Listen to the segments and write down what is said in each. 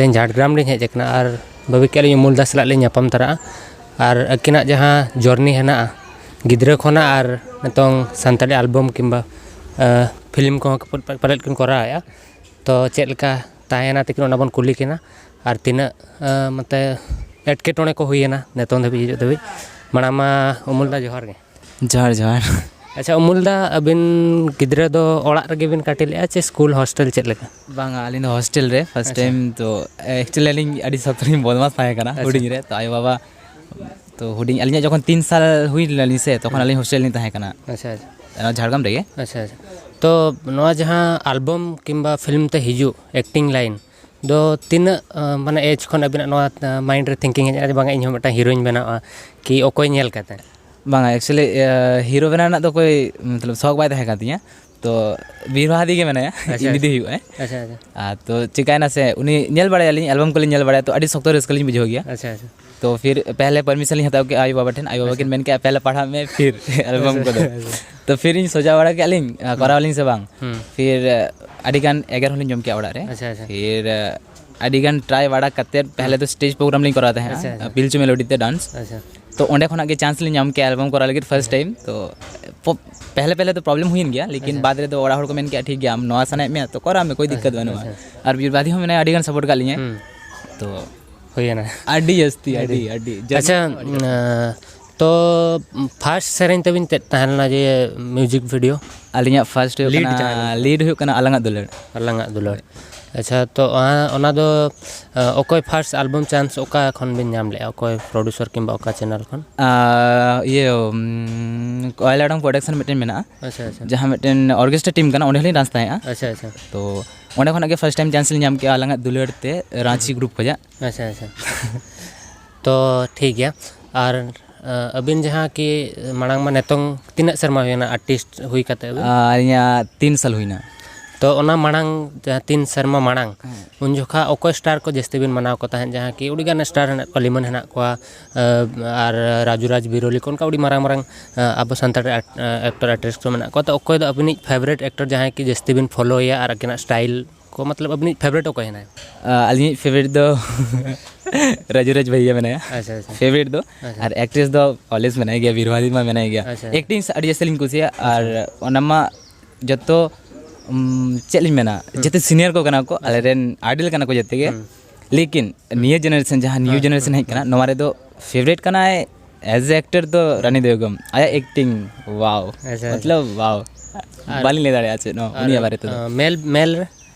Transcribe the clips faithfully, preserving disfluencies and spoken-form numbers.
ᱛᱮᱦᱮᱧ ᱡᱷᱟᱲᱜᱨᱟᱢ ᱞᱤᱧ ᱦᱮᱡ ᱟᱠᱟᱱᱟ ᱟᱨ ᱵᱷᱟᱹᱵᱤ ᱠᱮᱫᱼᱟ ᱞᱤᱧ ᱩᱢᱩᱞ ᱫᱟ ᱥᱟᱞᱟᱜ ᱞᱤᱧ ᱧᱟᱯᱟᱢ ᱛᱟᱨᱟᱜᱼᱟ᱾ ᱟᱨ ᱟᱹᱠᱤᱱᱟᱜ ᱡᱟᱦᱟᱸ ᱡᱟᱨᱱᱤ ᱦᱮᱱᱟᱜᱼᱟ ᱜᱤᱫᱽᱨᱟᱹ ᱠᱷᱚᱱᱟᱜ ᱟᱨ ᱱᱤᱛᱚᱝ ᱥᱟᱱᱛᱟᱲᱤ ᱟᱞᱵᱟᱢ ᱠᱤᱝᱵᱟ ᱯᱷᱤᱞᱢ ᱠᱚᱦᱚᱸ ᱯᱟᱞᱮᱫ ᱠᱤᱱ ᱠᱚᱨᱟᱣᱮᱫᱼᱟ᱾ ᱛᱚ ᱪᱮᱫ ᱞᱮᱠᱟ ᱛᱟᱦᱮᱸᱭᱮᱱᱟ ᱛᱟᱹᱠᱤᱱ, ᱚᱱᱟ ᱵᱚᱱ ᱠᱩᱞᱤ ᱠᱤᱱᱟ᱾ ᱟᱨ ᱛᱤᱱᱟᱹᱜ ᱢᱟᱱᱮ ᱮᱴᱠᱮᱴᱚᱬᱮ ᱠᱚ ᱦᱩᱭᱮᱱᱟ ᱱᱤᱛᱚᱝ ᱫᱷᱟᱹᱵᱤᱡ, ᱦᱤᱡᱩᱜ ᱫᱷᱟᱹᱵᱤᱡ᱾ ᱢᱟᱲᱟᱝ ᱢᱟ ᱩᱢᱩᱞ ᱫᱟ ᱡᱚᱦᱟᱨ ᱜᱮ᱾ ᱡᱚᱦᱟᱨ, ᱡᱚᱦᱟᱨ᱾ ᱟᱪᱪᱷᱟ, ᱩᱢᱩᱞ ᱫᱟ, ᱟᱹᱵᱤᱱ ᱜᱤᱫᱽᱨᱟᱹ ᱫᱚ ᱚᱲᱟᱜ ᱨᱮᱜᱮ ᱵᱤᱱ ᱠᱟᱹᱴᱤᱡ ᱞᱮᱫᱼᱟ ᱪᱮ ᱥᱠᱩᱞ ᱦᱳᱥᱴᱮᱞ ᱪᱮᱫ ᱞᱮᱠᱟ? ᱵᱟᱝᱟ, ᱟᱹᱞᱤᱧ ᱫᱚ ᱦᱳᱥᱴᱮᱞ ᱨᱮ ᱯᱷᱟᱥᱴ ᱟᱪᱪᱷᱟ᱾ ᱴᱟᱭᱤᱢ ᱛᱚ᱾ ᱮᱠᱪᱩᱭᱮᱞᱤ ᱟᱹᱞᱤᱧ ᱟᱹᱰᱤ ᱥᱚᱠᱛᱚ ᱞᱤᱧ ᱵᱚᱫᱢᱟᱥ ᱛᱟᱦᱮᱸ ᱠᱟᱱᱟ ᱟᱪᱪᱷᱟ᱾ ᱦᱩᱰᱤᱧ ᱨᱮ, ᱛᱚ ᱟᱭᱳᱼᱵᱟᱵᱟ ᱛᱚ ᱦᱩᱰᱤᱧ, ᱟᱹᱞᱤᱧᱟᱜ ᱡᱚᱠᱷᱚᱱ ᱛᱤᱱ ᱥᱟᱞ ᱦᱩᱭ ᱞᱮᱱᱟ ᱞᱤᱧ ᱥᱮ, ᱛᱚᱠᱷᱚᱱ ᱦᱩᱸ᱾ ᱟᱹᱞᱤᱧ ᱦᱳᱥᱴᱮᱞ ᱞᱤᱧ ᱛᱟᱦᱮᱸ ᱠᱟᱱᱟ᱾ ᱟᱪᱪᱷᱟ, ᱟᱪᱪᱷᱟ᱾ ᱱᱚᱣᱟ ᱡᱷᱟᱲᱜᱨᱟᱢ ᱨᱮᱜᱮ᱾ ᱟᱪᱪᱷᱟ, ᱟᱪᱪᱷᱟ᱾ ᱛᱚ ᱱᱚᱣᱟ ᱡᱟᱦᱟᱸ ᱟᱞᱵᱟᱢ ᱠᱤᱝᱵᱟ ᱯᱷᱤᱞᱢ ᱛᱮ ᱦᱤᱡᱩᱜ ᱮᱠᱴᱤᱝ ᱞᱟᱭᱤᱱ ᱫᱚ ᱛᱤᱱᱟᱹᱜ ᱢᱟᱱᱮ ᱮᱡᱽ ᱠᱷᱚᱱ ᱟᱹᱵᱤᱱᱟᱜ ᱱᱚᱣᱟ ᱢᱟᱭᱤᱱᱰ ᱨᱮ ᱛᱷᱤᱝᱠᱤᱝ ᱦᱮᱡ ᱮᱱᱟ ᱡᱮ ᱵᱟᱝᱟ ᱤᱧ ᱦᱚᱸ ᱢᱤᱫᱴᱟᱝ ᱦᱤᱨᱳᱧ ᱵᱮᱱᱟᱣᱟ, ᱠᱤ ᱚᱠᱚᱭ ᱧᱮᱞ ᱠᱟᱛᱮ? ᱵᱟᱝᱟ, ᱮᱠᱪᱩᱭᱮᱞᱤ ᱦᱤᱨᱳ ᱵᱮᱱᱟᱣ ᱨᱮᱱᱟᱜ ᱫᱚ ᱠᱳᱭ ᱢᱚᱛᱞᱚᱵ ᱥᱚᱠ ᱵᱟᱭ ᱛᱟᱦᱮᱸ ᱠᱟᱱ ᱛᱤᱧᱟᱹ᱾ ᱛᱚ ᱵᱤᱨ ᱵᱟᱦᱟ ᱫᱤ ᱜᱮ ᱢᱮᱱᱟᱭᱟ, ᱟᱪᱪᱷᱟ, ᱤᱧ ᱫᱤᱫᱤ ᱟᱪᱪᱷᱟ᱾ ᱦᱩᱭᱩᱜ ᱟᱭ᱾ ᱟᱪᱪᱷᱟ, ᱟᱪᱪᱷᱟ᱾ ᱟᱨ ᱛᱚ ᱪᱤᱠᱟᱭᱱᱟ ᱥᱮ, ᱩᱱᱤ ᱧᱮᱞ ᱵᱟᱲᱟᱭᱟᱞᱤᱧ, ᱮᱞᱵᱟᱢ ᱠᱚᱞᱤᱧ ᱧᱮᱞ ᱵᱟᱲᱟᱭᱟ, ᱛᱚ ᱟᱹᱰᱤ ᱥᱚᱠᱛᱚ ᱨᱟᱹᱥᱠᱟᱹ ᱞᱤᱧ ᱵᱩᱡᱷᱟᱹᱣ ᱜᱮᱭᱟ᱾ ᱟᱪᱪᱷᱟ, ᱟᱪᱪᱷᱟ᱾ ᱛᱚ ᱯᱷᱤᱨ ᱯᱮᱦᱞᱮ ᱯᱟᱨᱢᱤᱥᱚᱱ ᱞᱤᱧ ᱦᱟᱛᱟᱣ ᱠᱮᱫᱼᱟ ᱟᱭᱳ ᱵᱟᱵᱟ ᱴᱷᱮᱱ, ᱟᱭᱳ ᱵᱟᱵᱟ ᱟᱪᱪᱷᱟ᱾ ᱠᱤᱱ ᱢᱮᱱ ᱠᱮᱫᱼᱟ ᱯᱮᱦᱞᱮ ᱯᱟᱲᱦᱟᱜ ᱢᱮ ᱯᱷᱤᱨ ᱮᱞᱵᱟᱢ ᱟᱪᱪᱷᱟ, ᱠᱚᱫᱚ᱾ ᱟᱪᱪᱷᱟ᱾ ᱛᱚ ᱯᱷᱤᱨ ᱤᱧ ᱥᱚᱡᱟ ᱵᱟᱲᱟ ᱠᱮᱫᱼᱟ ᱞᱤᱧ, ᱦᱩᱸ᱾ ᱠᱚᱨᱟᱣ ᱟᱹᱞᱤᱧ ᱥᱮ ᱵᱟᱝ? ᱦᱩᱸ᱾ ᱯᱷᱤᱨ ᱟᱹᱰᱤ ᱜᱟᱱ ᱮᱜᱮᱨ ᱦᱚᱸᱞᱤᱧ ᱡᱚᱢ ᱠᱮᱫᱼᱟ ᱚᱲᱟᱜ ᱨᱮ᱾ ᱟᱪᱪᱷᱟ, ᱟᱪᱪᱷᱟ᱾ ᱯᱷᱤᱨ ᱟᱹᱰᱤ ᱜᱟᱱ ᱴᱨᱟᱭ ᱵᱟᱲᱟ ᱠᱟᱛᱮᱫ ᱯᱮᱦᱞᱮ ᱦᱩᱸ᱾ ᱫᱚ ᱥᱴᱮᱡᱽ ᱯᱨᱳᱜᱨᱟᱢ ᱞᱤᱧ ᱠᱚᱨᱟᱣ ᱛᱟᱦᱮᱸᱫ, ᱟᱪᱪᱷᱟ, ᱟᱪᱪᱷᱟ᱾ ᱯᱤᱞᱪᱩ ᱢᱮᱞᱳᱰᱤ ᱛᱮ ᱰᱟᱱᱥ᱾ ᱟᱪᱪᱷᱟ᱾ ᱛᱚ ᱚᱸᱰᱮ ᱠᱷᱚᱱᱟᱜ ᱜᱮ ᱪᱟᱱᱥ ᱞᱤᱧ ᱧᱟᱢ ᱠᱮᱫᱼᱟ ᱮᱞᱵᱟᱢ ᱠᱚᱨᱟᱣ ᱞᱟᱹᱜᱤᱫ ᱯᱷᱟᱥᱴ ᱦᱩᱸ᱾ ᱴᱟᱭᱤᱢ᱾ ᱛᱚ ᱯᱚ-, ᱯᱮᱦᱞᱮ ᱯᱮᱦᱞᱮ ᱫᱚ ᱯᱨᱚᱵᱞᱮᱢ ᱦᱩᱭᱮᱱ ᱜᱮᱭᱟ, ᱞᱮᱠᱤᱱ ᱟᱪᱪᱷᱟ᱾ ᱵᱟᱫᱽ ᱨᱮᱫᱚ ᱚᱲᱟᱜ ᱦᱚᱲ ᱠᱚ ᱢᱮᱱ ᱠᱮᱫᱼᱟ, "ᱴᱷᱤᱠ ᱜᱮᱭᱟ, ᱟᱢ ᱱᱚᱣᱟ ᱥᱟᱱᱟᱭᱮᱫ ᱢᱮᱭᱟ ᱛᱚ ᱠᱚᱨᱟᱣ ᱢᱮ, ᱠᱳᱭ ᱫᱤᱠᱠᱟᱛ ᱟᱪᱪᱷᱟ, ᱵᱟᱹᱱᱩᱜᱼᱟ᱾" ᱟᱪᱪᱷᱟ᱾ ᱟᱨ ᱵᱤᱨ ᱵᱟᱦᱟ ᱫᱤ ᱦᱚᱸ ᱢᱟᱱᱮ ᱟᱹᱰᱤ ᱜᱟᱱ ᱥᱟᱯᱳᱨᱴ ᱠᱟᱜ ᱞᱤᱧᱟᱹ᱾ ᱦᱩᱸ᱾ ᱛᱚ ᱦᱩᱭᱮᱱᱟ᱾ ᱟᱹᱰᱤ ᱡᱟᱹᱥᱛᱤ, ᱟᱹᱰᱤ᱾ ᱟᱹᱰᱤ, ᱟᱹᱰᱤ ᱡᱟᱹᱥᱛᱤ᱾ ᱟᱪᱪᱷᱟ, ᱟᱹᱰᱤ ᱡᱟᱹᱥᱛᱤ᱾ ᱟᱸ, ᱛᱚ ᱯᱷᱟᱥᱴ ᱥᱮᱨᱮᱧ ᱛᱟᱵᱤᱱ ᱪᱮᱫ ᱛᱟᱦᱮᱸ ᱞᱮᱱᱟ ᱡᱮ ᱢᱤᱣᱡᱤᱠ ᱵᱷᱤᱰᱤᱭᱳ? ᱟᱹᱞᱤᱧᱟᱜ ᱯᱷᱟᱥᱴ ᱦᱩᱭᱩᱜ ᱞᱤᱰ ᱠᱟᱱᱟ, ᱡᱟᱦᱟᱸ ᱞᱮᱠᱟ᱾ ᱞᱤᱰ ᱦᱩᱭᱩᱜ ᱠᱟᱱᱟ ᱟᱞᱟᱝᱟᱜ ᱫᱩᱞᱟᱹᱲ᱾ ᱟᱞᱟᱝᱟᱜ ᱫᱩᱞᱟᱹᱲ᱾ ᱟᱪᱪᱷᱟ, ᱛᱚ ᱚᱱᱟ, ᱚᱱᱟ ᱫᱚ, ᱟᱸ, ᱚᱠᱚᱭ ᱯᱷᱟᱥᱴ ᱟᱞᱵᱟᱢ ᱪᱟᱱᱥ ᱚᱠᱟ ᱠᱷᱚᱱ ᱵᱤᱱ ᱧᱟᱢ ᱞᱮᱜᱼᱟ? ᱚᱠᱚᱭ ᱯᱨᱚᱰᱩᱥᱟᱨ ᱠᱤᱝᱵᱟ ᱚᱠᱟ ᱪᱮᱱᱮᱞ ᱠᱷᱚᱱ? ᱟᱸ, ᱤᱭᱟᱹ, ᱩᱢ, ᱠᱚᱭᱞᱟ ᱰᱚᱢ ᱯᱨᱚᱰᱟᱠᱥᱚᱱ ᱢᱤᱫᱴᱮᱱ ᱢᱮᱱᱟᱜᱼᱟ᱾ ᱟᱪᱪᱷᱟ, ᱟᱪᱪᱷᱟ᱾ ᱡᱟᱦᱟᱸ ᱢᱤᱫᱴᱮᱱ ᱚᱨᱠᱮᱥᱴᱨᱟ ᱴᱤᱢ ᱠᱟᱱᱟ, ᱚᱸᱰᱮ ᱦᱚᱸᱞᱤᱧ ᱰᱟᱱᱥ ᱛᱟᱦᱮᱸᱜᱼᱟ᱾ ᱟᱪᱪᱷᱟ, ᱟᱪᱪᱷᱟ᱾ ᱛᱚ ᱚᱸᱰᱮ ᱠᱷᱚᱱᱟᱜ ᱜᱮ ᱯᱷᱟᱥᱴ ᱴᱟᱭᱤᱢ ᱪᱟᱱᱥ ᱞᱤᱧ ᱧᱟᱢ ᱠᱮᱜᱼᱟ, ᱟᱞᱟᱝᱟᱜ ᱫᱩᱞᱟᱹᱲ ᱛᱮ ᱨᱟᱺᱪᱤ ᱜᱨᱩᱯ ᱠᱷᱚᱱᱟᱜ᱾ ᱟᱪᱪᱷᱟ, ᱟᱪᱪᱷᱟ᱾ ᱛᱚ ᱴᱷᱤᱠ ᱜᱮᱭᱟ᱾ ᱟᱨ, ᱟᱸ, ᱟᱹᱵᱤᱱ ᱡᱟᱦᱟᱸ ᱠᱤ ᱢᱟᱲᱟᱝ ᱢᱟ ᱱᱤᱛᱚᱝ ᱛᱤᱱᱟᱹᱜ ᱥᱮᱨᱢᱟ ᱦᱩᱭᱱᱟ ᱟᱨᱴᱤᱥᱴ ᱦᱩᱭ ᱠᱟᱛᱮ ᱟᱹᱵᱤᱱ? ᱟᱨ ᱤᱧᱟᱹᱜ ᱛᱤᱱ ᱥᱟᱞ ᱦᱩᱭᱱᱟ᱾ ᱛᱚ ᱚᱱᱟ ᱢᱟᱲᱟᱝ, ᱡᱟᱦᱟᱸ ᱛᱤᱱ ᱥᱮᱨᱢᱟ ᱢᱟᱲᱟᱝ, ᱦᱮᱸ᱾ ᱩᱱ ᱡᱚᱠᱷᱟ ᱚᱠᱚᱭ ᱥᱴᱟᱨ ᱠᱚ ᱡᱟᱹᱥᱛᱤ ᱵᱤᱱ ᱢᱟᱱᱟᱣ ᱠᱚ ᱛᱟᱦᱮᱸᱫ? ᱡᱟᱦᱟᱸ ᱠᱤ ᱟᱹᱰᱤᱜᱟᱱ ᱥᱴᱟᱨ ᱦᱮᱱᱟᱜ ᱠᱚᱣᱟ, ᱞᱤᱢᱚᱱ ᱦᱮᱱᱟᱜ ᱠᱚᱣᱟ, ᱟᱨ ᱨᱟᱡᱩ ᱨᱟᱡᱽ ᱵᱤᱨᱚᱞᱤ ᱠᱚ, ᱚᱱᱠᱟ ᱟᱹᱰᱤ ᱢᱟᱨᱟᱝ ᱢᱟᱨᱟᱝ ᱟᱵᱚ ᱥᱟᱱᱛᱟᱲ ᱨᱮ ᱮᱠᱴᱚᱨ ᱮᱠᱴᱨᱮᱥ ᱠᱚ ᱢᱮᱱᱟᱜ ᱠᱚᱣᱟ᱾ ᱛᱚ ᱚᱠᱚᱭ ᱫᱚ ᱟᱹᱵᱤᱱᱤᱡ ᱯᱷᱮᱵᱟᱨᱮᱴ ᱮᱠᱴᱚᱨ, ᱡᱟᱦᱟᱸᱭ ᱠᱤ ᱡᱟᱹᱥᱛᱤ ᱵᱤᱱ ᱯᱷᱳᱞᱳᱭᱟ ᱟᱨ ᱟᱹᱠᱤᱱᱟᱜ ᱥᱴᱟᱭᱤᱞ ᱢᱚᱛᱞᱚᱵ ᱟᱹᱵᱤᱱᱤᱡ ᱯᱷᱮᱵᱟᱨᱮᱴ ᱚᱠᱚᱭ ᱦᱮᱱᱟᱭ? ᱟᱹᱞᱤᱧᱤᱡ ᱯᱷᱮᱵᱟᱨᱮᱴ ᱫᱚ ᱨᱟᱡᱩ ᱨᱟᱡᱽ ᱵᱷᱟᱹᱭᱭᱟ ᱢᱮᱱᱟᱭᱟ᱾ ᱟᱪᱪᱷᱟ, ᱟᱪᱪᱷᱟ᱾ ᱯᱷᱮᱵᱟᱨᱮᱴ ᱫᱚ᱾ ᱟᱪᱪᱷᱟ᱾ ᱟᱨ ᱮᱠᱴᱨᱮᱥ ᱫᱚ ᱚᱞᱣᱮᱡᱽ ᱢᱮᱱᱟᱭ ᱜᱮᱭᱟ, ᱵᱤᱨᱵᱷᱟᱵᱤ ᱢᱟ ᱢᱮᱱᱟᱭ ᱜᱮᱭᱟ᱾ ᱟᱪᱪᱷᱟ᱾ ᱮᱠᱴᱤᱝ ᱟᱹᱰᱤ ᱡᱟᱹᱥᱛᱤ ᱞᱤᱧ ᱠᱩᱥᱤᱭᱟᱜᱼᱟ᱾ ᱟᱨ ᱚᱱᱟ ᱢᱟ ᱡᱚᱛᱚ, ᱩᱢ, ᱪᱮᱫ ᱞᱤᱧ ᱢᱮᱱᱟ, ᱡᱚᱛᱚ ᱥᱤᱱᱤᱭᱟᱨ ᱠᱚ ᱠᱟᱱᱟ ᱠᱚ, ᱟᱞᱮᱨᱮᱱ ᱟᱭᱰᱚᱞ ᱠᱟᱱᱟ ᱠᱚ ᱡᱚᱛᱚ ᱜᱮ᱾ ᱞᱮᱠᱤᱱ ᱱᱤᱭᱟᱹ ᱡᱮᱱᱟᱨᱮᱥᱚᱱ, ᱡᱟᱦᱟᱸ ᱱᱤᱭᱩ ᱡᱮᱱᱟᱨᱮᱥᱚᱱ ᱦᱮᱡ ᱠᱟᱱᱟ, ᱱᱚᱣᱟ ᱨᱮᱫᱚ ᱯᱷᱮᱵᱟᱨᱮᱴ ᱠᱟᱱᱟᱭ ᱮᱡ ᱮ ᱮᱠᱴᱚᱨ ᱫᱚ ᱨᱟᱱᱤ ᱫᱮᱵᱜᱚᱢ᱾ ᱟᱭᱟᱜ ᱮᱠᱴᱤᱝ, ᱣᱟᱣ᱾ ᱟᱪᱪᱷᱟ, ᱟᱪᱪᱷᱟ᱾ ᱢᱚᱛᱞᱚᱵ, ᱣᱟᱣ᱾ ᱟᱨ, ᱵᱟᱹᱞᱤᱧ ᱞᱟᱹᱭ ᱫᱟᱲᱮᱭᱟᱜᱼᱟ ᱪᱮᱫ ᱦᱚᱸ ᱟᱨ, ᱩᱱᱤᱭᱟᱜ ᱵᱟᱨᱮ ᱛᱮᱫᱚ᱾ ᱟᱸ, ᱢᱮᱞ, ᱢᱮᱞ ᱨᱮ?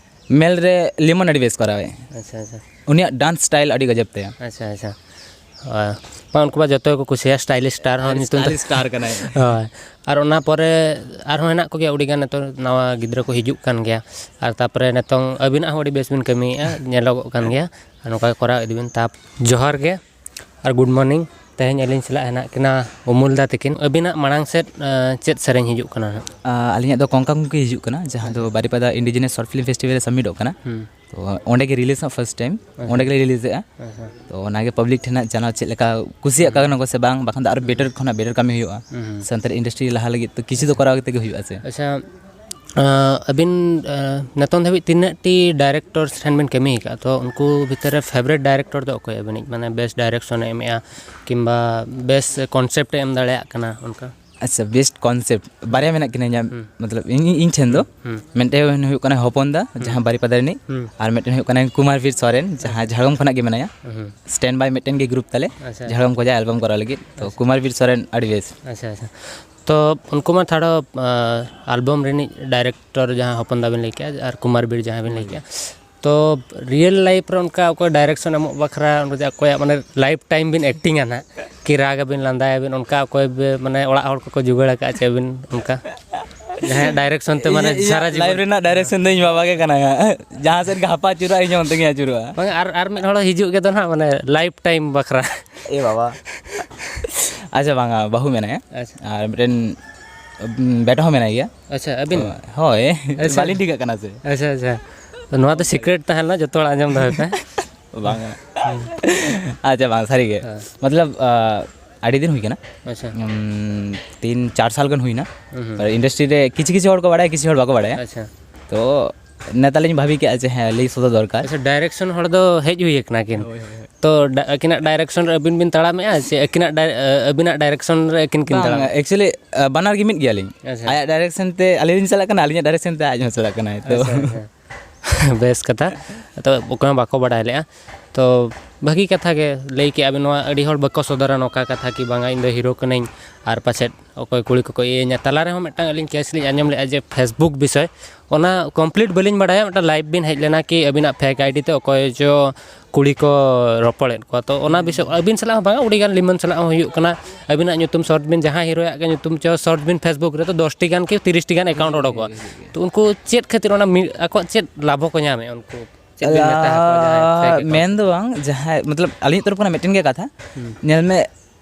ᱢᱮᱞ ᱨᱮ ᱞᱮᱢᱚᱱ ᱟᱹᱰᱤ ᱵᱮᱥ ᱠᱚᱨᱟᱣᱟᱭ᱾ ᱟᱪᱪᱷᱟ, ᱟᱪᱪᱷᱟ᱾ ᱩᱱᱤᱭᱟᱜ ᱰᱟᱱᱥ ᱥᱴᱟᱭᱤᱞ ᱟᱹᱰᱤ ᱜᱟᱡᱟᱵ ᱛᱟᱭᱟ᱾ ᱟᱪᱪᱷᱟ, ᱟᱪᱪᱷᱟ᱾ ᱦᱳᱭ᱾ ᱵᱟᱝ, ᱩᱱᱠᱩ ᱢᱟ ᱡᱚᱛᱚ ᱜᱮᱠᱚ ᱠᱩᱥᱤᱭᱟᱜᱼᱟ, ᱥᱴᱟᱭᱞᱤᱥ ᱥᱴᱟᱨ ᱦᱚᱸ ᱧᱩᱛᱩᱢ ᱛᱟᱭ᱾ ᱥᱴᱟᱭᱞᱤᱥ ᱥᱴᱟᱨ ᱠᱟᱱᱟᱭ᱾ ᱦᱳᱭ᱾ ᱟᱨ ᱚᱱᱟ ᱯᱚᱨᱮ ᱟᱨᱦᱚᱸ ᱦᱮᱱᱟᱜ ᱠᱚᱜᱮᱭᱟ ᱟᱹᱰᱤᱜᱟᱱ, ᱱᱤᱛᱚᱜ ᱱᱟᱣᱟ ᱜᱤᱫᱽᱨᱟᱹ ᱠᱚ ᱦᱤᱡᱩᱜ ᱠᱟᱱ ᱜᱮᱭᱟ᱾ ᱟᱨ ᱛᱟᱯᱚᱨᱮ ᱱᱤᱛᱚᱝ ᱟᱹᱵᱤᱱᱟᱜ ᱦᱚᱸ ᱟᱹᱰᱤ ᱵᱮᱥ ᱵᱤᱱ ᱠᱟᱹᱢᱤᱭᱮᱫᱼᱟ, ᱧᱮᱞᱚᱜᱚᱜ ᱠᱟᱱ ᱜᱮᱭᱟ᱾ ᱟᱨ ᱱᱚᱝᱠᱟ ᱜᱮ ᱠᱚᱨᱟᱣ ᱤᱫᱤ ᱵᱤᱱ᱾ ᱛᱟᱯ-, ᱡᱚᱦᱟᱨ ᱜᱮ ᱟᱨ ᱜᱩᱰ ᱢᱚᱨᱱᱤᱝ᱾ ᱛᱮᱦᱮᱧ ᱟᱹᱞᱤᱧ ᱥᱟᱞᱟᱜ ᱦᱮᱱᱟᱜ ᱠᱤᱱᱟ ᱩᱢᱩᱞ ᱫᱟ ᱛᱟᱹᱠᱤᱱ᱾ ᱟᱹᱵᱤᱱᱟᱜ ᱢᱟᱲᱟᱝ ᱥᱮᱫ, ᱮᱸ, ᱪᱮᱫ ᱥᱮᱨᱮᱧ ᱦᱤᱡᱩᱜ ᱠᱟᱱᱟ ᱦᱟᱸᱜ? ᱟᱸ, ᱟᱹᱞᱤᱧᱟᱜ ᱫᱚ ᱠᱚᱝᱠᱟ ᱠᱩᱝᱠᱤ ᱦᱤᱡᱩᱜ ᱠᱟᱱᱟ, ᱡᱟᱦᱟᱸ ᱫᱚ ᱵᱟᱨᱤᱯᱟᱫᱟ ᱤᱱᱰᱤᱡᱤᱱᱟᱥ ᱥᱚᱨᱴ ᱯᱷᱤᱞᱢ ᱯᱷᱮᱥᱴᱤᱵᱷᱟᱞ ᱨᱮ ᱥᱟᱵᱢᱤᱴᱚᱜ ᱠᱟᱱᱟ᱾ ᱦᱩᱸ᱾ ᱛᱚ, ᱚᱸᱰᱮ ᱜᱮ ᱨᱤᱞᱤᱡᱽ ᱦᱟᱸᱜ ᱯᱷᱟᱥᱴ ᱴᱟᱭᱤᱢ, ᱟᱪᱪᱷᱟ᱾ ᱚᱸᱰᱮ ᱜᱮᱞᱮ ᱨᱤᱞᱤᱡᱮᱜᱼᱟ᱾ ᱟᱪᱪᱷᱟ᱾ ᱛᱚ, ᱚᱱᱟᱜᱮ ᱯᱟᱵᱽᱞᱤᱠ ᱴᱷᱮᱱ ᱦᱟᱸᱜ ᱡᱟᱱᱟᱣ ᱪᱮᱫ ᱞᱮᱠᱟ ᱠᱩᱥᱤᱭᱟᱜ ᱠᱟᱱᱟ ᱠᱚ ᱥᱮ ᱵᱟᱝ, ᱵᱟᱠᱷᱟᱱ ᱫᱚ ᱟᱨᱚ ᱵᱮᱴᱟᱨ ᱠᱷᱚᱱᱟᱜ ᱵᱮᱴᱟᱨ ᱠᱟᱹᱢᱤ ᱦᱩᱭᱩᱜᱼᱟ᱾ ᱦᱩᱸ, ᱦᱩᱸ᱾ ᱥᱟᱱᱛᱟᱲ ᱤᱱᱰᱟᱥᱴᱨᱤ ᱞᱟᱦᱟ ᱞᱟᱹᱜᱤᱫ ᱛᱚ ᱠᱤᱪᱷᱩ ᱫᱚ ᱠᱚᱨᱟᱣ ᱠᱟᱛᱮ ᱜᱮ ᱦᱩᱭᱩᱜᱼᱟ ᱥᱮ᱾ ᱟᱪᱪᱷᱟ, ᱟᱸ, ᱟᱹᱵᱤᱱ, ᱟᱸ, ᱱᱤᱛᱚᱝ ᱫᱷᱟᱹᱵᱤᱡ ᱛᱤᱱᱟᱹᱜ ᱴᱤ ᱰᱟᱭᱨᱮᱠᱴᱚᱨ ᱴᱷᱮᱱ ᱵᱤᱱ ᱠᱟᱹᱢᱤ ᱟᱠᱟᱫᱼᱟ? ᱛᱚ, ᱩᱱᱠᱩ ᱵᱷᱤᱛᱤᱨ ᱨᱮ ᱯᱷᱮᱵᱟᱨᱮᱴ ᱰᱟᱭᱨᱮᱠᱴᱚᱨ ᱫᱚ ᱚᱠᱚᱭ ᱟᱹᱵᱤᱱᱤᱡ? ᱢᱟᱱᱮ, ᱵᱮᱥᱴ ᱰᱟᱭᱨᱮᱠᱥᱚᱱ ᱮ ᱮᱢᱮᱜᱼᱟ, ᱠᱤᱝᱵᱟ ᱵᱮᱥ ᱠᱚᱱᱥᱮᱯᱴ ᱮ ᱮᱢ ᱫᱟᱲᱮᱭᱟᱜ ᱠᱟᱱᱟ, ᱚᱱᱠᱟ? ᱟᱪᱪᱷᱟ, ᱵᱮᱥᱴ ᱠᱚᱱᱥᱮᱯᱴ ᱵᱟᱨᱭᱟ ᱢᱮᱱᱟᱜ ᱠᱤᱱᱟ ᱤᱧᱟᱹᱜ, ᱦᱩᱸ᱾ ᱢᱚᱛᱞᱚᱵ, ᱤᱧ, ᱤᱧ ᱴᱷᱮᱱ ᱫᱚ᱾ ᱦᱩᱸ᱾ ᱢᱤᱫᱴᱮᱱ ᱦᱩᱭᱩᱜ ᱠᱟᱱᱟ ᱦᱚᱯᱚᱱ ᱫᱟ, ᱦᱩᱸ᱾ ᱡᱟᱦᱟᱸ ᱵᱟᱨᱤᱯᱟᱫᱟ ᱨᱤᱱᱤᱡ, ᱦᱩᱸ᱾ ᱟᱨ ᱢᱤᱫᱴᱮᱱ ᱦᱩᱭᱩᱜ ᱠᱟᱱᱟ ᱠᱩᱢᱟᱨ ᱵᱤᱨ ᱥᱚᱨᱮᱱ, ᱡᱟᱦᱟᱸ ᱡᱷᱟᱲᱜᱨᱟᱢ ᱠᱷᱚᱱᱟᱜ ᱜᱮ ᱢᱮᱱᱟᱭᱟ᱾ ᱦᱩᱸ᱾ ᱥᱴᱮᱱᱰ ᱵᱟᱭ ᱢᱤᱫᱴᱮᱱ ᱜᱮ ᱜᱨᱩᱯ ᱛᱟᱞᱮ, ᱟᱪᱪᱷᱟ᱾ ᱡᱷᱟᱲᱜᱨᱟᱢ ᱠᱷᱚᱱᱟᱜ ᱮᱞᱵᱟᱢ ᱠᱚᱨᱟᱣ ᱞᱟᱹᱜᱤᱫ᱾ ᱛᱚ, ᱟᱪᱪᱷᱟ᱾ ᱠᱩᱢᱟᱨ ᱵᱤᱨ ᱥᱚᱨᱮᱱ ᱟᱹᱰᱤ ᱵᱮᱥ᱾ ᱟᱪᱪᱷᱟ, ᱟᱪᱪᱷᱟ᱾ ᱛᱚ, ᱩᱱᱠᱩ ᱢᱟ ᱛᱷᱚᱲᱟ, ᱟᱸ, ᱟᱞᱵᱚᱢ ᱨᱤᱱᱤᱡ ᱰᱟᱭᱨᱮᱠᱴᱚᱨ ᱡᱟᱦᱟᱸ ᱦᱚᱯᱚᱱ ᱫᱟ ᱵᱤᱱ ᱞᱟᱹᱭ ᱠᱮᱜᱼᱟ ᱟᱨ ᱠᱩᱢᱟᱨ ᱵᱤᱨ ᱡᱟᱦᱟᱸ ᱵᱤᱱ ᱞᱟᱹᱭ ᱠᱮᱜᱼᱟ, ᱛᱚ, ᱨᱤᱭᱮᱞ ᱞᱟᱭᱤᱯᱷ ᱨᱮ ᱚᱱᱠᱟ ᱚᱠᱚᱭ ᱰᱟᱭᱨᱮᱠᱥᱚᱱ ᱮᱢᱚᱜ ᱵᱟᱠᱷᱨᱟ, ᱚᱱᱠᱟ ᱚᱠᱚᱭᱟᱜ, ᱢᱟᱱᱮ, ᱞᱟᱭᱤᱯᱷ ᱴᱟᱭᱤᱢ ᱵᱤᱱ ᱮᱠᱴᱤᱝᱟ ᱱᱟᱦᱟᱜ, ᱠᱤ ᱨᱟᱜᱽ ᱟᱵᱤᱱ, ᱞᱟᱸᱫᱟᱭᱟᱵᱤᱱ, ᱚᱱᱠᱟ ᱚᱠᱚᱭ ᱵᱮ-, ᱢᱟᱱᱮ, ᱚᱲᱟᱜ ᱦᱚᱲ ᱠᱚᱠᱚ ᱡᱩᱜᱟᱹᱲ ᱟᱠᱟᱫ ᱪᱮ ᱟᱹᱵᱤᱱ ᱚᱱᱠᱟ? ᱡᱟᱦᱟᱸᱭᱟᱜ ᱰᱟᱭᱨᱮᱠᱥᱚᱱ ᱛᱮ, ᱢᱟᱱᱮ, ᱤᱧᱟᱹᱜ, ᱤᱧᱟᱹᱜ ᱥᱟᱨᱟ ᱡᱤᱵᱚᱱ ᱞᱟᱭᱤᱯᱷ ᱨᱮᱱᱟᱜ ᱰᱟᱭᱨᱮᱠᱥᱚᱱ ᱫᱚ ᱤᱧ ᱵᱟᱵᱟ ᱜᱮ ᱠᱟᱱᱟᱭ ᱦᱟᱸᱜ᱾ ᱡᱟᱦᱟᱸ ᱥᱮᱫ ᱜᱮ ᱦᱟᱯᱟ ᱟᱹᱪᱩᱨᱚᱜᱼᱟ, ᱤᱧ ᱦᱚᱸ ᱚᱱᱛᱮ ᱜᱤᱧ ᱟᱹᱪᱩᱨᱚᱜᱼᱟ᱾ ᱵᱟᱝ, ᱟᱨ, ᱟᱨ ᱢᱤᱫ ᱦᱚᱲ ᱦᱤᱡᱩᱜ ᱜᱮ ᱫᱚ ᱱᱟᱦᱟᱜ, ᱢᱟᱱᱮ, ᱞᱟᱭᱤᱯᱷ ᱴᱟᱭᱤᱢ ᱵᱟᱠᱷᱨᱟ᱾ ᱮ ᱵᱟᱵᱟ᱾ ᱟᱪᱪᱷᱟ, ᱵᱟᱝᱟ, ᱵᱟᱹᱦᱩ ᱢᱮᱱᱟᱭᱟ᱾ ᱟᱪᱪᱷᱟ᱾ ᱟᱨ ᱢᱤᱫᱴᱮᱱ, ᱩᱢ, ᱵᱮᱴᱟ ᱦᱚᱸ ᱢᱮᱱᱟᱭ ᱜᱮᱭᱟ᱾ ᱟᱪᱪᱷᱟ, ᱟᱹᱵᱤᱱ? ᱦᱳᱭ, ᱟᱪᱪᱷᱟ᱾ ᱵᱟᱹᱞᱤᱧ ᱴᱷᱤᱠᱟᱜ ᱠᱟᱱᱟ ᱥᱮ᱾ ᱟᱪᱪᱷᱟ, ᱟᱪᱪᱷᱟ᱾ ᱱᱚᱣᱟ ᱫᱚ ᱥᱤᱠᱨᱮᱴ ᱛᱟᱦᱮᱸ ᱞᱮᱱᱟ, ᱡᱚᱛᱚ ᱦᱚᱲ ᱟᱸᱡᱚᱢ ᱫᱚᱦᱚᱭ ᱯᱮ᱾ ᱵᱟᱝᱟ᱾ ᱟᱪᱪᱷᱟ, ᱵᱟᱝ, ᱥᱟᱹᱨᱤ ᱜᱮ᱾ ᱦᱮᱸ᱾ ᱢᱚᱛᱞᱚᱵ, ᱟ, ᱟᱹᱰᱤ ᱫᱤᱱ ᱦᱩᱭ ᱠᱟᱱᱟ᱾ ᱟᱪᱪᱷᱟ᱾ ᱩᱢ, ᱛᱤᱱ ᱪᱟᱨ ᱥᱟᱞ ᱜᱟᱱ ᱦᱩᱭᱱᱟ᱾ ᱦᱩᱸ, ᱦᱩᱸ᱾ ᱟᱨ ᱤᱱᱰᱟᱥᱴᱨᱤ ᱨᱮ ᱠᱤᱪᱷᱩ ᱠᱤᱪᱷᱩ ᱦᱚᱲ ᱠᱚ ᱵᱟᱲᱟᱭᱟ, ᱠᱤᱪᱷᱩ ᱦᱚᱲ ᱵᱟᱠᱚ ᱵᱟᱲᱟᱭᱟ᱾ ᱟᱪᱪᱷᱟ᱾ ᱛᱚ, ᱱᱮᱛᱟᱨ ᱞᱤᱧ ᱵᱷᱟᱹᱵᱤ ᱠᱮᱜᱼᱟ ᱡᱮ ᱦᱮᱸ, ᱞᱟᱹᱭ ᱥᱚᱫᱚᱨ ᱫᱚᱨᱠᱟᱨ᱾ ᱟᱪᱪᱷᱟ, ᱰᱟᱭᱨᱮᱠᱥᱚᱱ ᱦᱚᱲ ᱫᱚ ᱦᱮᱡ ᱦᱩᱭ ᱟᱠᱟᱱᱟ ᱠᱤᱱ᱾ ᱦᱳᱭ, ᱦᱳᱭ, ᱦᱳᱭ᱾ ᱛᱚ, ᱰᱟ-, ᱟᱹᱠᱤᱱᱟᱜ ᱰᱟᱭᱨᱮᱠᱥᱚᱱ ᱨᱮ ᱟᱹᱵᱤᱱ ᱵᱤᱱ ᱛᱟᱲᱟᱢᱮᱜᱼᱟ ᱥᱮ ᱟᱹᱠᱤᱱᱟᱜ ᱰᱟᱭ-, ᱟᱹᱵᱤᱱᱟᱜ ᱰᱟᱭᱨᱮᱠᱥᱚᱱ ᱨᱮ ᱟᱹᱠᱤᱱ ᱠᱤᱱ ᱵᱟᱝ, ᱛᱟᱲᱟᱢᱟ? Actually, ᱟ, ᱵᱟᱱᱟᱨ ᱜᱮ ᱢᱤᱫ ᱜᱮᱭᱟᱞᱤᱧ᱾ ᱟᱪᱪᱷᱟ᱾ ᱟᱭᱟᱜ ᱰᱟᱭᱨᱮᱠᱥᱚᱱ ᱛᱮ ᱟᱹᱞᱤᱧ ᱞᱤᱧ ᱪᱟᱞᱟᱜ ᱠᱟᱱᱟ, ᱟᱹᱞᱤᱧᱟᱜ ᱰᱟᱭᱨᱮᱠᱥᱚᱱ ᱛᱮ ᱟᱡ ᱦᱚᱸ ᱪᱟᱞᱟᱜ ᱠᱟᱱᱟᱭ᱾ ᱛᱚ ᱟᱪᱪᱷᱟ, ᱟᱪᱪᱷᱟ᱾ ᱵᱮᱥ ᱠᱟᱛᱷᱟ᱾ ᱛᱚ, ᱚᱠᱚᱭ ᱦᱚᱸ ᱵᱟᱠᱚ ᱵᱟᱰᱟᱭ ᱞᱮᱜᱼᱟ᱾ ᱛᱚ, ᱵᱷᱟᱹᱜᱤ ᱠᱟᱛᱷᱟ ᱜᱮ ᱞᱟᱹᱭ ᱠᱮᱜᱼᱟ ᱵᱤᱱ᱾ ᱱᱚᱣᱟ ᱟᱹᱰᱤ ᱦᱚᱲ ᱵᱟᱠᱚ ᱥᱚᱫᱚᱨᱟ ᱱᱚᱝᱠᱟ ᱠᱟᱛᱷᱟ ᱠᱤ ᱵᱟᱝᱟ, ᱤᱧ ᱫᱚ ᱦᱤᱨᱳ ᱠᱟᱹᱱᱟᱹᱧ ᱟᱨ ᱯᱟᱪᱮᱫ ᱚᱠᱚᱭ ᱠᱩᱲᱤ ᱠᱚᱠᱚ ᱤᱭᱟᱹᱧᱟ᱾ ᱛᱟᱞᱟ ᱨᱮᱦᱚᱸ ᱢᱤᱫᱴᱟᱝ ᱟᱹᱞᱤᱧ ᱠᱮᱥ ᱞᱤᱧ ᱟᱸᱡᱚᱢ ᱞᱮᱜᱼᱟ ᱡᱮ Facebook ᱵᱤᱥᱚᱭ, ᱚᱱᱟ complete ᱵᱟᱹᱞᱤᱧ ᱵᱟᱰᱟᱭᱟ᱾ ᱢᱤᱫᱴᱟᱝ live ᱵᱤᱱ ᱦᱮᱡ ᱞᱮᱱᱟ ᱠᱤ ᱟᱹᱵᱤᱱᱟᱜ fake ID ᱛᱮ ᱚᱠᱚᱭ ᱪᱚ ᱠᱩᱲᱤ ᱠᱚ ᱨᱚᱯᱚᱲᱮᱫ ᱠᱚᱣᱟ᱾ ᱛᱚ, ᱚᱱᱟ ᱵᱤᱥᱚᱭ ᱟᱹᱵᱤᱱ ᱥᱟᱞᱟᱜ ᱦᱚᱸ ᱵᱟᱝᱟ, ᱟᱹᱰᱤᱜᱟᱱ ᱞᱤᱢᱟᱹᱱ ᱥᱟᱞᱟᱜ ᱦᱚᱸ ᱦᱩᱭᱩᱜ ᱠᱟᱱᱟ᱾ ᱟᱹᱵᱤᱱᱟᱜ ᱧᱩᱛᱩᱢ short ᱵᱤᱱ, ᱡᱟᱦᱟᱸᱭ ᱦᱤᱨᱳᱭᱟᱜ ᱜᱮ ᱧᱩᱛᱩᱢ ᱪᱚ short ᱵᱤᱱ Facebook ᱨᱮ, ᱛᱚ ᱫᱚᱥ ᱴᱤ ᱜᱟᱱ ᱠᱤ ᱛᱤᱨᱤᱥ ᱴᱤ ᱜᱟᱱ account ᱚᱰᱚᱠᱚᱜᱼᱟ᱾ ᱛᱚ, ᱩᱱᱠᱩ ᱪᱮᱫ ᱠᱷᱟᱹᱛᱤᱨ ᱚᱱᱟ ᱢᱤ-, ᱟᱠᱚᱣᱟᱜ ᱪᱮᱫ ᱞᱟᱵᱷ ᱦᱚᱸᱠᱚ ᱧᱟᱢᱮᱫᱼᱟ ᱩᱱᱠᱩ? ᱪᱮᱫ ᱵᱤᱱ ᱢᱮᱛᱟ ᱟᱠᱚᱣᱟ ᱡᱟᱦᱟᱸᱭ fake account? ᱢᱮᱱ ᱫᱚ ᱵᱟᱝ, ᱡᱟᱦᱟᱸᱭ, ᱢᱚᱛᱞᱚᱵ, ᱟᱹᱞᱤᱧᱟᱜ ᱛᱚᱨᱚᱯ ᱠᱷᱚᱱᱟᱜ ᱢᱤᱫᱴᱮᱱ ᱜᱮ ᱠᱟᱛᱷᱟ, ᱦᱩᱸ᱾ ᱧᱮᱞ ᱢᱮ,